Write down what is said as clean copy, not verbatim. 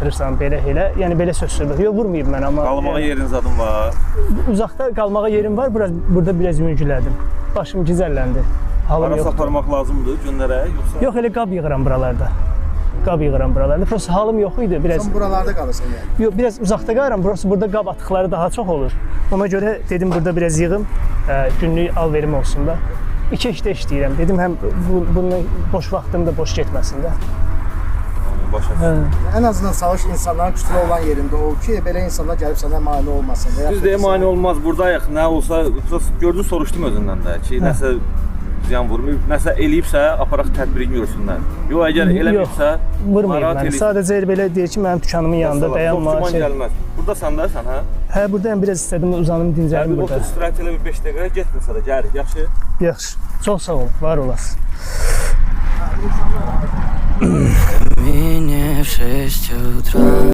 batırırsan belə elə. Yəni belə söz söhbət. Yox, vurmayıb mən amma. Qalmağa yəni, yerin zadın var. Uzaqda qalmağa yerim var. Biraz burada biraz yüngüllədim. Başım gizəlləndi. Halım Arası yoxdur. aparmaq lazımdır günlərə, yoxsa? Yox, elə qab yığıram buralarda. Qab yığıram buralarda. Prosta halım yox idi biraz. Sən buralarda qalırsan yəni. Yox, biraz uzaqda qalıram. Burası burada qab atıqları daha çox olur. Ona görə dedim burada biraz yığım, günlük al-verim olsun da. İki işdə işləyirəm. Dedim həm bunun boş vaxtım da boş getməsin də. Başa düşdüm. Ən azından çalış insanların kütlə olan yerində ol ki, belə insanlar gəlib sənə mane olmasın. Və Düz yaxud deyə da mane olmaz. Buradayıq. Nə olsa gördün, soruşdum özündən də ki, nəsə ziyan vurmayıb, nəsə eləyibsə aparaq tədbirini görsünlər. Yox, əgər eləməyibsə, Vurmayıb narahat məni. eləyib. Sadəcə elə belə deyir ki, mənim dükanımın yanında dayanma. Çox güman Şey. gəlməz. Buradasan da sən, hə? Hə, buradayam, biraz istədim uzanım, dincəlim Bir burada. otur istirahət elə bir 5 dəqiqə getmirsə də gəlirik. Yaxşı? Yaxşı. Çox sağ ol, var olasın. Меня в 6 утра.